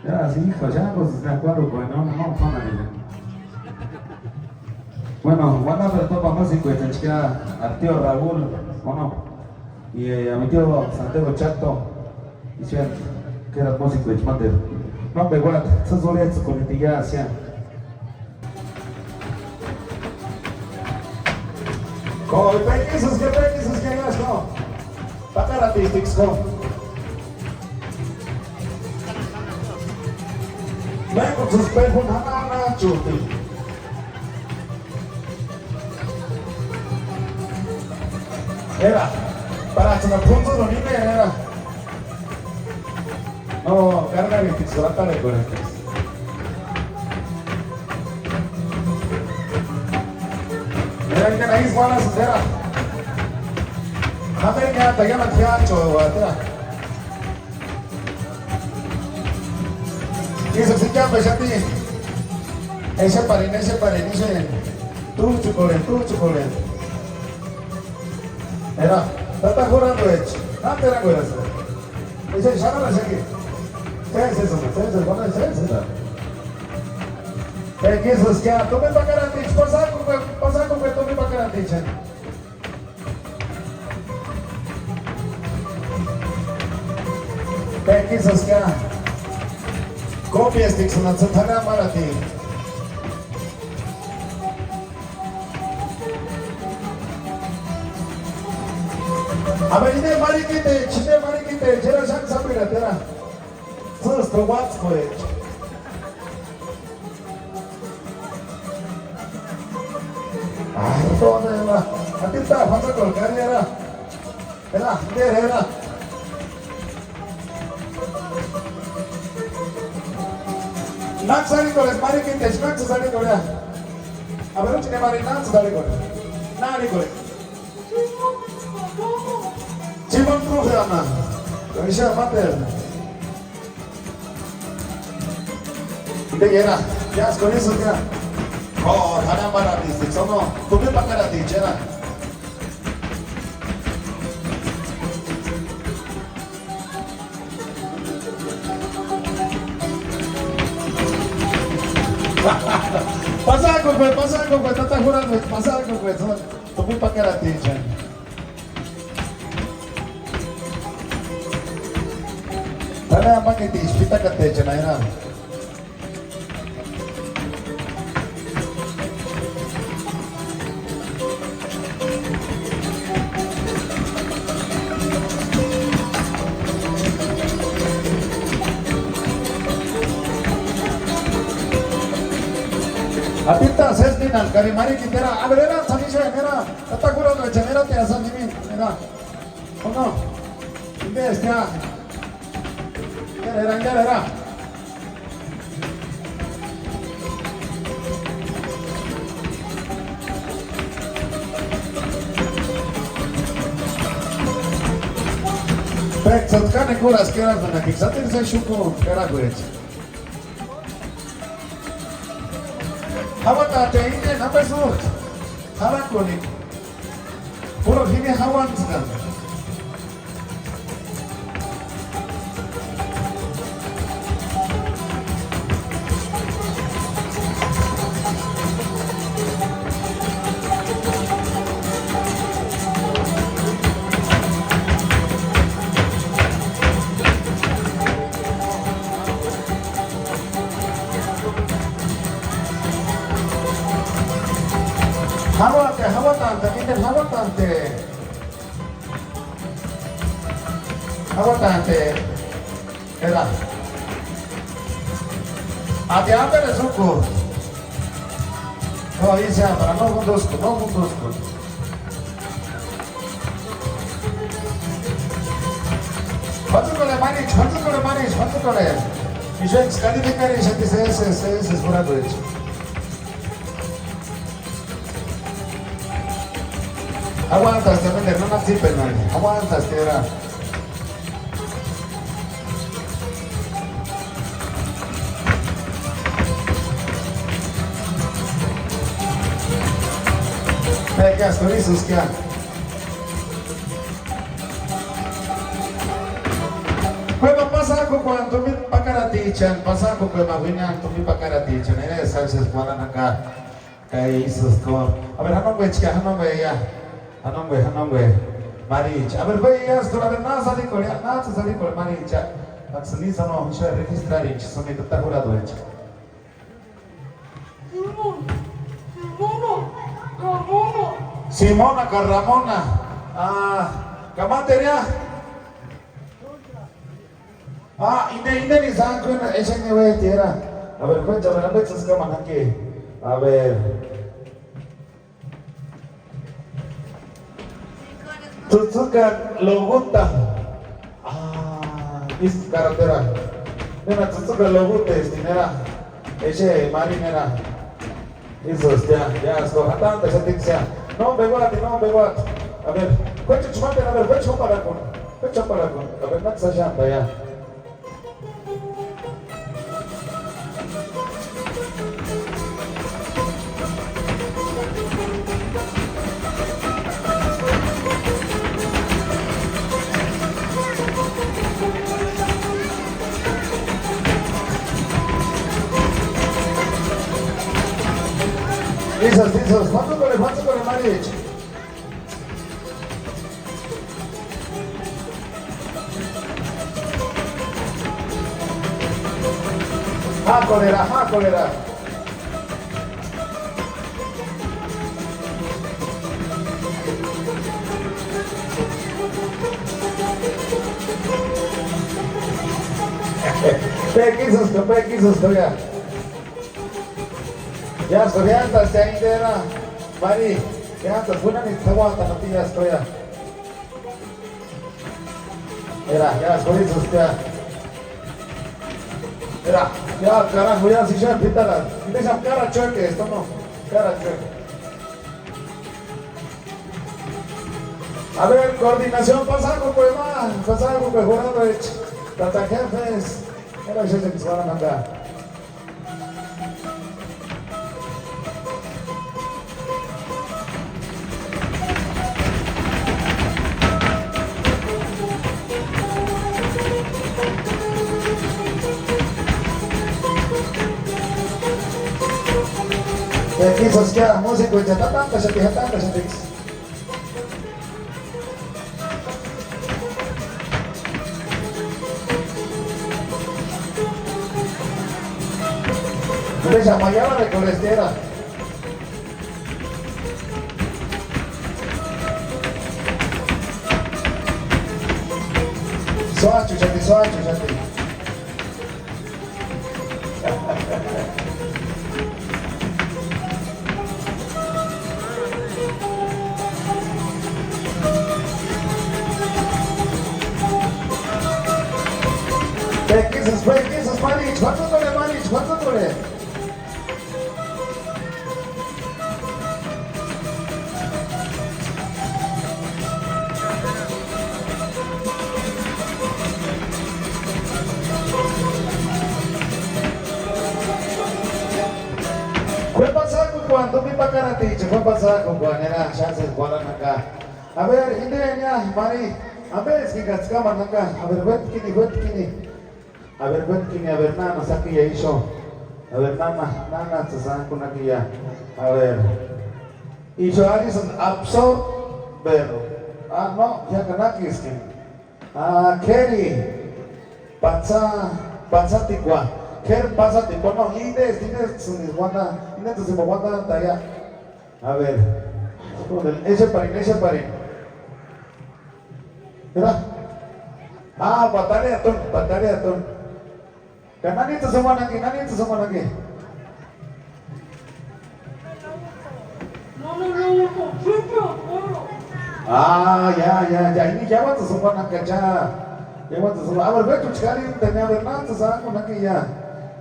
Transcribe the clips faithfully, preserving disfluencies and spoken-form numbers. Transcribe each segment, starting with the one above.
Ya, sí, hijo, ya, pues, de acuerdo, bueno, no, no, no, no. Bueno, buenas tardes, papá, músico, este, chica, al tío Raúl, ¿o no? Y, eh, a mi tío Santiago Chato, y sí, que era músico, y mande. No, me guarda, eso es lo que con el día, sí. Ko, pekisus ke, pekisus ke, gasko. Pakaratixtiksï ko. Ménkuksï pekuni janhanhach'uti. Era, para tsïna p'untsuru nime era. No, kargarhitixu atarhekorhent'aksï. Era, intera ísï uanhasïnti era. Jámberu niáta iámendu jiájchouati era. Ísïksï ikiamu exati. Exeparini, exeparini, ixeni. Tújtsïkorheni, tújtsïkorheni. Era, tata juranduecha, ¿nándi eranguerasï? Ixeni xanharaxaki. Sési, sési, sési, sési, sési. Enka ísïskia, tumbi pakaraticha, pasakukue, pasakukue tumbi pakaraticha. Enka ísïskia, kópiastiksïnha tsïni t'arhe amarati. A ver, inde marhikitecha, inde marhikitecha, era xáni sápirati era. Tsîsï uátskuecha. Ay, no, no, no. Atit'u juantsakorheni k'ari era. Era, inde era. Náksï arhikorhesï marhikitecha, náksïsï arhikorhea. A ver, úchini marhi, náksïsï arhikorhe. Na arhikorhe. Simón Trujana. Ixea máteru. Inde era. Yásï con eso ya. Oh, janambaratisti, sono. Tumbi pakaraticha era. Pasakukue, pasakukue, tata juranduecha, pasakukue, tumbi pakaratichani. Tánhe amakiticha p'itakatechani aira. Atit'u sési nínani kari marhikiti era, a ver, era, ts'anixeni era, tata juranduechani era, te asani jimini era. ¿O no? Inde estia. Era, era, era, era. Péksï, kánekuraski erasïnakini, satiri sési xúkuntku karakuecha. Jauatant'e, indeni ampe újki? Jarakuni. Púra jini jauantskani. Jauatant'e, jauatant'e, indeni jauatant'e. Jauatant'e. Era. Ati amperesï úku. No, ísï ampara, no junduskuni, no junduskuni. Juatsïkorhe Marichi, juatsïkorhe Marichi, juatsïkorhe. Ixenksï kanibekarixati sésesi, sésesi jurakuecha. Auantasti amenderi, no ma tsípenani. Auantasti era. Pékasï, turisïskia. Bueno, pasakukua tumbi pakarati, Ichani pasakukue ma uiniani tumbi pakaratichani, eresï jámsï juarhani jaka. Ka ísï kóru. A ver, janonguechka, janongueia. Janongueia, janongueia. Maricha. A ver, ve, iásï kóru, a ver, nájtsï arhikorhe, nájtsï arhikorhe, Maricha. Nájtsï nisï no, ixu registraricha, sóni tata juraduecha. Simón, Simona, Ramona. Simona ka Ramona. Ah, ka máteru ya. Ah, inde, inde ni sankuena, echani uéjti era. A ver, juéntsï, a ver, ambeksï kamani jaki. A ver. Tsütsüka Loguta. Ah, ísku carretera. Nena tsütsüka Loguta esti nera. Eche Mari nera. Ísïsti ya, ya, esko jatantaxatiksï ya. No, beguati, no, beguati. A ver, juéchuchi máteru, a ver, juéchu jómparhakuni. Juéchu jómparhakuni. A ver, nátsï axant'aia. Ísïsti, ísïsti, juátsïkorhe, juátsïkorhe, Maricha. Jákorhera, jákorhera. Pekisïsku, pekisïsku ya. Iásï jurhiantaxati ya indera, Mari, iásï jurhianitku jauantanhati iásï ya. Era, iásï jurhisïstia. Era, ya, carajo, ya, si ya p'itaraa. Indexani kárachuekeska, no, kárachueka. A ver, coordinación, pasakukue ma, pasakukue juraduecha, tata jefes. Era, xécheni suarani jaka. Pekisïskia, músikuecha, jatantaxati, jatantaxati. Deja, mayaba de colestera. Suáchuxati, suáchuxati. Pekisïsku, pekisïsku, Maricha, juatsïkorhe, Maricha, juatsïkorhe. K'uépatsak'ukuani tumbi pakaraticha, k'uépatsak'ukuani, era, xántseski juarhani jaka. A ver, indeni ya, Mari, ambe eskikajtsï kamani jaka, a ver, juétkini, juétkini. A ver, juétkini, a ver, nána sakiya ixu. A ver, nána, nánats'ï sankuni akiya. A ver. Ixu arisïni absorber. Ah, no, ya ka nákiskini. Ah, k'éri. Patsa, patsatikua. K'éri patsatikua, no, indesï, indesïni uanda, indesïni uanda, ya. A ver, exeparini, exeparini. Mira. Ah, patariatuni, patariatuni. Ka nanits'ïsï jumanhaki, nanits'ïsï jumanhaki. Ah, ya, ya, ya, ini iáuantsïsï jumanhakacha. Iáuantsïsï jumanhaka. A ver, juéchuchi karhintani, a ver, náts'ïsï ankunhaki ya.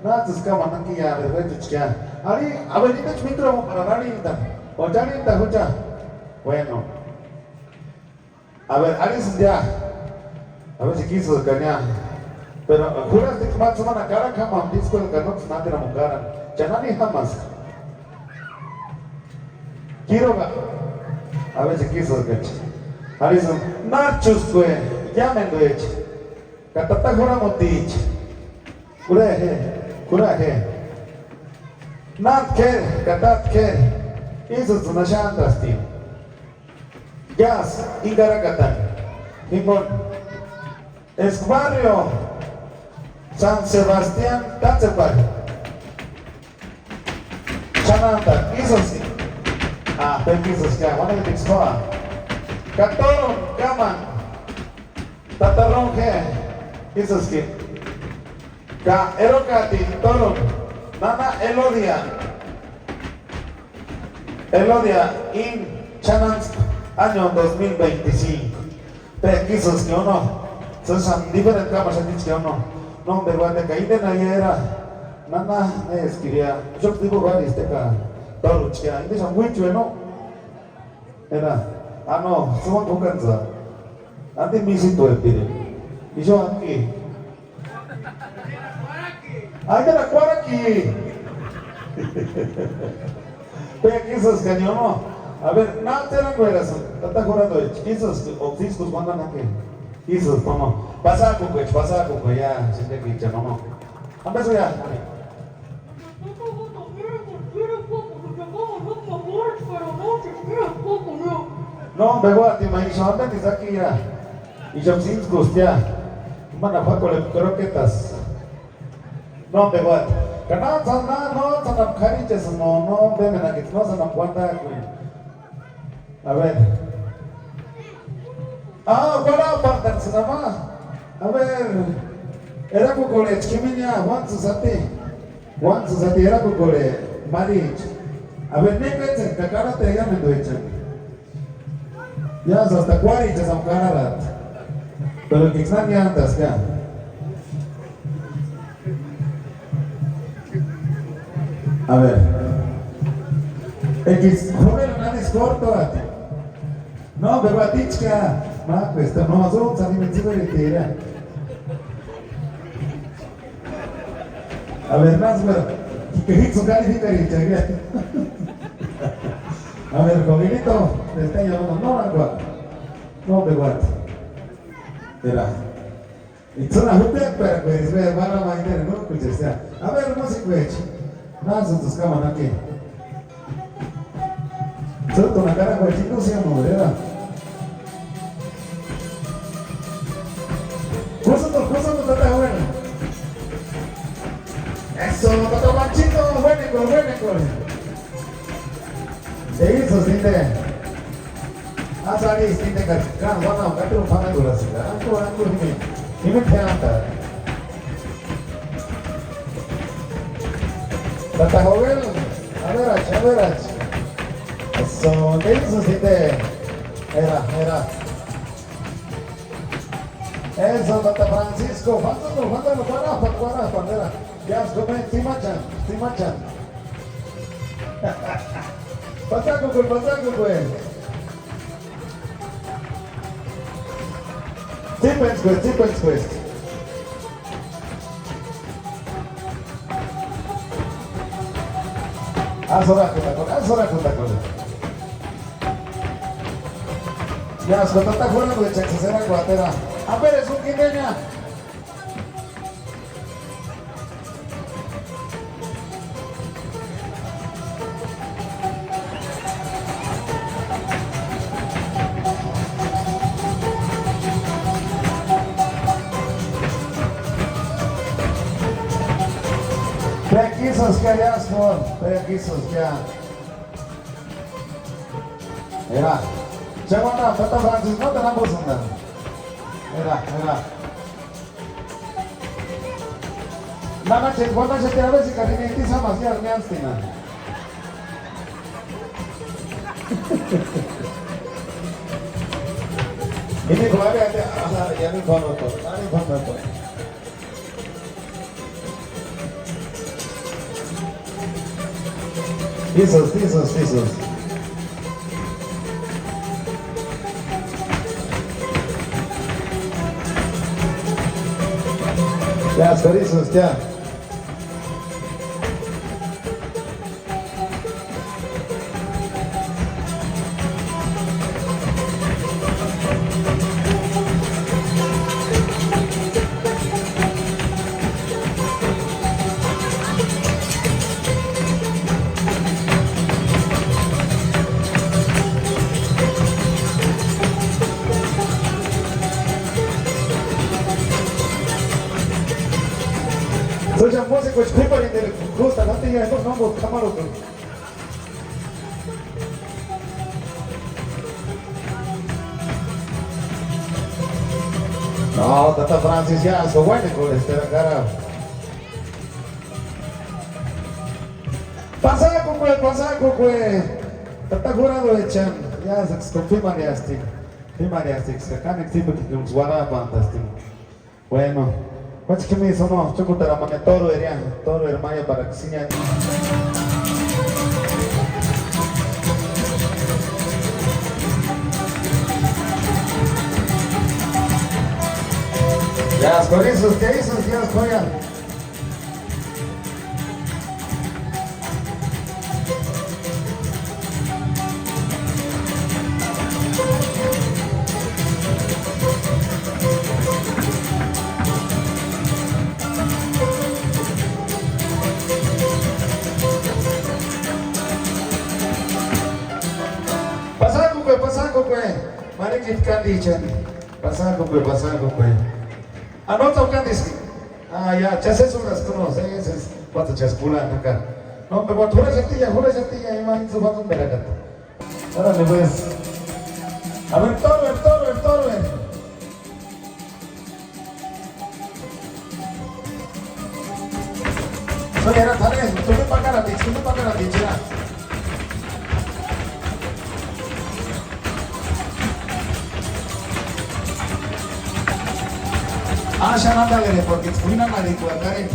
Náts'ïsï kamani jaki ya, a ver, juéchuchi ya. Ari, a ver, itechi micrófono para arhintani. O charhintani jucha. Bueno. A ver, arisïnti ya. A ver si kísïkani ya. Pero jurasti ma tsïmana karakua jámani dískueni ka nóksïni nánteramuni kárani. Cha nani jámaska. Kiroga. A ver si kísïkachi. Arisïnti, nách'uskue, iámenduecha. Ka tata juramuticha. Kurhaje, kurhaje. Nántkeri ka tátskeri, ísïts'ïni axant'asti. Yásï, íni karakatani jinguni. Eska barrio San Sebastián tátsekua ch'anantani ísïski. Ah, p'éki ísïski, uandaxatiksï no. Ka tóruni kámani, tata Roje, ísïski. Ka erokatini tóruni, nana Elodia. Elodia, íni ch'anantskua año dos mil veinticinco. P'éki ísïski o no. Sési diferente kámaxatiksï o no. No, pero guate ka indeni aiera. Nana, neskiri ya. Yo tipo varios te ka tóruni chkia. Inde san muichu, no. Era, ah, no, suma kukanza. Anti misituepiri. Ixu anki. Aidara kuaraki. P'éki ísïskani o no. A ver, na tseranguerasï, tata juradoecha, ísïski o tsískusï uandani jaki. Ísïski o no. Pasakukuecha, pasakukuecha ya, sintekichani o no. Ambesï ya. No, beguati ma ixu, ambenisï aki ya. Ixu tsíntskustia. Imani juákorhepka croquetas. No, beguati. Ka na tsana, no, tsanapu k'arichesïni, no, no, bemenakiti, no, tsanapu uandakueni. A ver. Ah, uarhapartantsïni ama. A ver. Erakukorhecha jimini ya, uántsïsï ati. Uántsïsï ati erakukorhe maricha. A ver, ne kuétseni ka karhata eyamenduechani. Iásï hasta kuárichasï ama karharata. Pero enkaksï na niántaska. A ver. Enkaksï Joel nani skortoati. No, beguatichka. Ma kuesta, no, sóntsï ani mentsïberitira. A ver, más bueno. Que hicks un calificar y llegué. A ver, Jovelito, te está llamando. No, no, no. No, beguati. Era. Itsïna jupekperakuerisï, ve, barramaiteri no kuchestia. A ver, músikuecha. Násïntsïsï kámani jaki. Tsütuna karakuecha, no siámu, era. Kusatu, kusatu, tata, bueno. Eso, tata Panchito, bueno, bueno, bueno. Eso, sí, te. Ásï arhisti íntekari, káni uandamu kat'iruni p'amengurhasïnga, antu, antu jimini, jimini p'éant'aati. Tata Joel, averachi, averachi. Eso, ¿qué dices, ínte? Era, era. Eso, tata Francisco, fántalo, fántalo, guarapa, guarapa, era. Ya, come, tsimachani, tsimachani. Patsakukue, patsakukue. Tsípentskuesti, tsípentskuesti. Ásï orakutakuni, ásï orakutakuni. Iásï tata Juanuechaksï erakuatera. Amberesï úkini enia. P'éki ísïski ya, Juan, p'éki ísïski ya. Era. Cha uandaa, tata Francis, no te nambusïnda. Era, era. Nana che, uandaxati a veces ka jini iti sámasï iáni niántsïtina. Ini ko ari ate, ajá, ya no importa, no importa. Tisos, tisos, tisos. Ya, chorizos, ya. Músikuecha p'íparhenteri kústa jatini ya, no, no, k'amarhukuni. No, tata Francis, ya, so bueno, con este cara. Pasakukue, pasakukue. Tata juradoechani, ya, se confirmariasti. P'imariastiksï ka kánekua tsípikuni uarap'antasti. Bueno, juáchka jimini sóno chúkutari amani tórueri, tórueri ma ya para que siñani. Ya, skorisïsti, ya, isïsti, ya, skoria. Pasakukue, pasakukue, marichiti kántichani, pasakukue, pasakukue. Ah, no, tsokantisï. Ah, ya, cha sési únhasï, no, sési, sési. Juáts'ï chasï kurhani jaka. No, pero juraxatiya, juraxatiya, ima itsï juáts'ïmperakata. Órale, pues. A ver, tórueri, tórueri, tórueri. Soy era, tare, tumbi pakaraticha, tumbi pakaraticha. Axani andaguere, porque ts'ï kuinanharhikua karheni.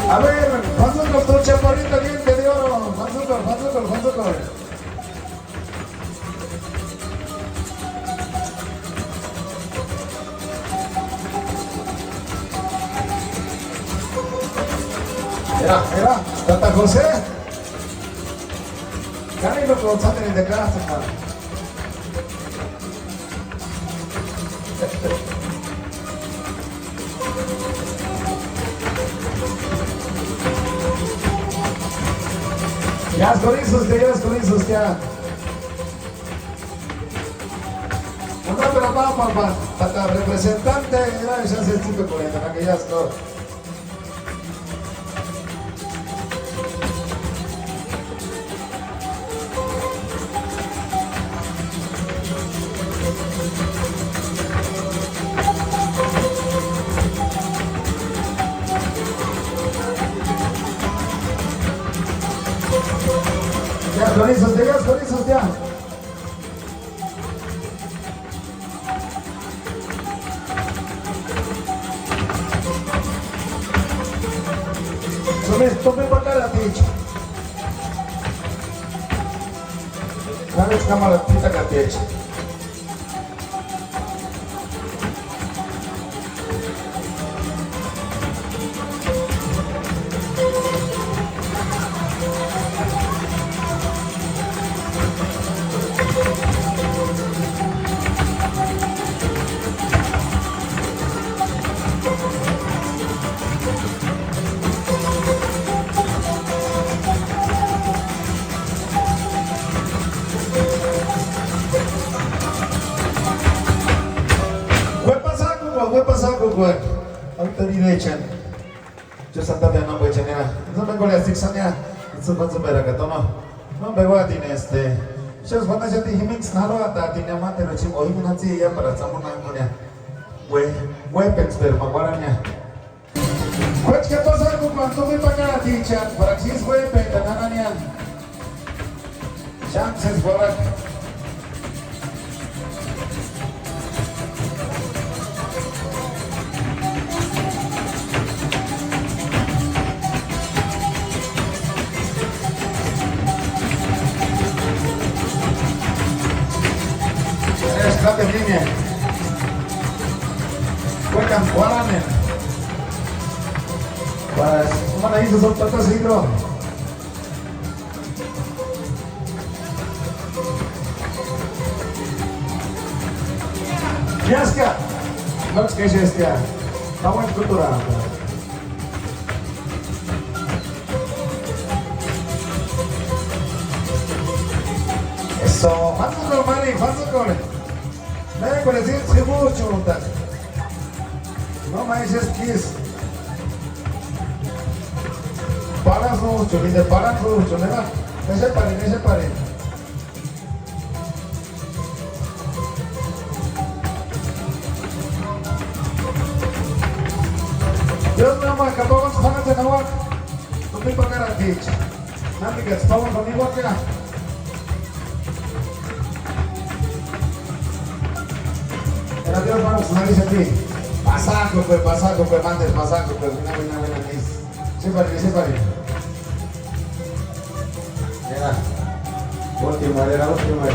A ver, Juan Zucker, tu chaparrito diente de oro. Juan Zucker, Juan Zucker, Juan Zucker. Era, era, tata José. Kánekua tsánderini de casa. Ya, skorisïsti, ya, skorisïsti, ya. Unapera pápapa, tata representante, era esa sesito cuarenta, na que ya está. Ya, con eso, ya, con eso, ya. Sómesi tumbi pakaraticha. Kánekua kámarhata p'ítakaticha. Uépa sákukua, uépa sákukua. Autoridechani. Diósï antape anambuechani ya. Itsï ménkorheastiksï ania. Itsï juátsïmperakata no. No, peuatini este. Xési uandaxati jimekasï jarhuataatini máteruchani o jimini jatsï iápara tsamuni ankunia. Ue, uépentsperuma uarhania. K'uéchi ke pasakupani tumbi pakaratichani, para que sísï uépentani anhani. Xántku sési uarhaka. Eres Kate Mine. Cuentan Guaranen. Pues, ¿cómo le dices, doctor Casimiro? Miaska, no te quejes ya. Vamos a cultura. So, juantsïkorhe Mari, juantsïkorhe. Mékuarhu esï ts'ïbuchunta. No ma exespki isï. Parhasïchuni, inde parhasïchuni, nema. Exeparini, exeparini. Dios nama, kapauantsï p'anhatseni jauaka. Tumbi pakaraticha. Námbikatsi p'auanku niuaka. Pero Dios vamos a ver ti. Pasakukue, pasakukue, mandes, pasakukue, vina, vina, vina, mis. Siempre, siempre. Era. Última, era última.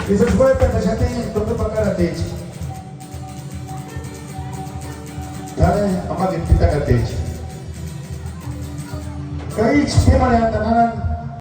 Y se fue, pero ya te, tumbi pakaraticha. Tare, ama gitpita katecha. Ka íchi p'émarheantaani jarhani,